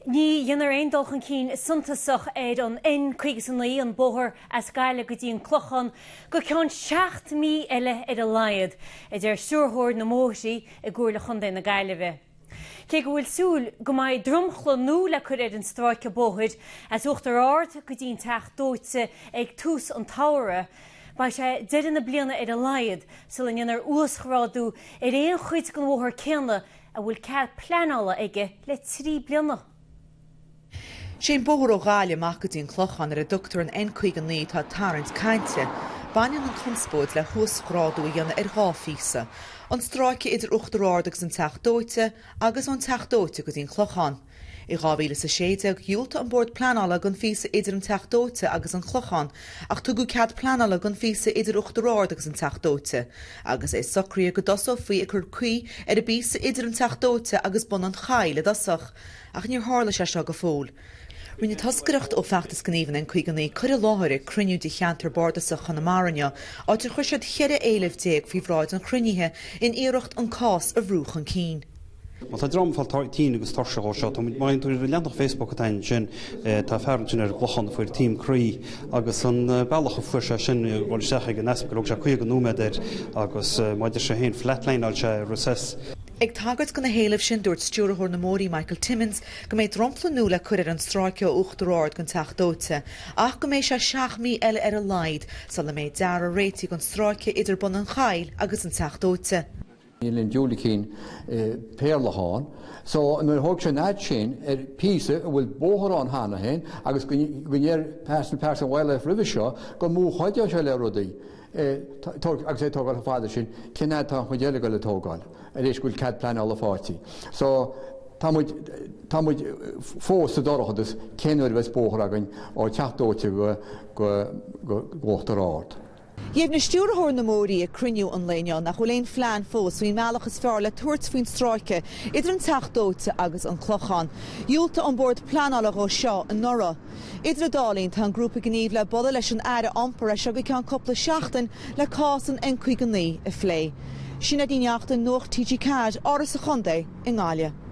Ní dhéanfar aon dul chun cinn suntasach ar an N59, an bóthar as Gaillimh go dtí an Clochán, go ceann 7 mí eile ar a laghad, a deir Stiúrthóir na mBóithrí i gComhairle Chontae na Gaillimhe. Cé go bhfuil súil go mbeidh dromchla nua le cur ar an stráice bóthair as Uachtar Ard go dtí an Teach Dóite ag tús an tsamhraidh, beidh sé deireadh na bliana ar a laghad sula ndéanfar uasghrádú ar aon chuid den bhóthar céanna a bhfuil cead pleanála aige le 3 bliana. Sé an bóthar ó Ghaillimh amach go dtí an Clochán ar a dtugtar an N59 atá ag tarraingt cainte. Baineann an chonspóid le huasghrádú a dhéanamh ar dhá phíosa, an stráice idir Uachtar Ard agus an Teach Dóite agus ón Teach Dóite go dtí an Clochán. I 2016, dhiúltaigh an Bord Pleanála don phíosa idir an Teach Dóite agus an Clochán ach tugadh cead pleanála don phíosa idir Uachtar Ard agus an Teach Dóite agus é socraithe go dtosófaí ag cur caoi ar an bpíosa idir an Teach Dóite agus Bun an Choill i dtosach. Ach níor tharla sé seo go fóill. Rinne toscaireacht ó Feachtas Gnímh an N59 cur i láthair ag cruinniú de cheantar bardasach Chonamara inniu, áit ar chuir siad 14 éileamh faoi bhráid an chruinnithe in iarracht an cás a bhrú chun cinn. Má tá dream ag fáil tinn agus tuirseach ó seo, tá muid, má théann tú ar an leathanach Facebook atá ansin, tá fear ansin ar an gClochán a fuair taom croí agus an bealach a fuair sé sin ag dul isteach ag an ospidéal, thóg sé 50 nóiméad air agus mar a deir sé féin, flatlineáil sé i Ros S. Ag tagairt do na héilimh sin, dúirt Stiúrthóir na mBóithrí Michael Timmins go mbeidh dromchla nua le cur ar an stráice ó Uachtar Ard don Teach Dóite ach go mbeidh sé 7 mí eile ar a laghad sula mbeidh dearadh réitithe don stráice idir Bun an Choill agus an Teach Dóite. Níl an diúilicín péarlach ann. So nuair a thóg sé an fhad sin ar phíosa a bhfuil bóthar ann cheana féin agus go ndeir National Parks and Wildlife roimhe seo go mbuachaidh sé le rudaí, agus é ag tógáil chomh fada sin, cén fhad tá an chuid eile ag dul a tógáil, ar éis go bhfuil cead pleanála faighte. So, tá muid, tá muid fós sa dorchadas cén uair a bheas bóthar againn ó Teach Dóite go, go, go Uachtar Ard. Dheimhnigh Stiúrthóir na mBóithrí ag cruinniú an lae inniu nach bhfuil aon phlean fós faoin mbealach is fearr le tabhairt faoin stráice idir an Teach Dóite agus an Clochán. Dhiúltaigh an Bord Pleanála dhó seo anuraidh. Idir an dá linn, tá an grúpa gnímh le bualadh leis an Aire Iompair as seo go ceann cúpla seachtain le cás an N59 a phlé. Sinéad Ní Neachtain, Nuacht TG4, Áras an Chontae i nGaillimh.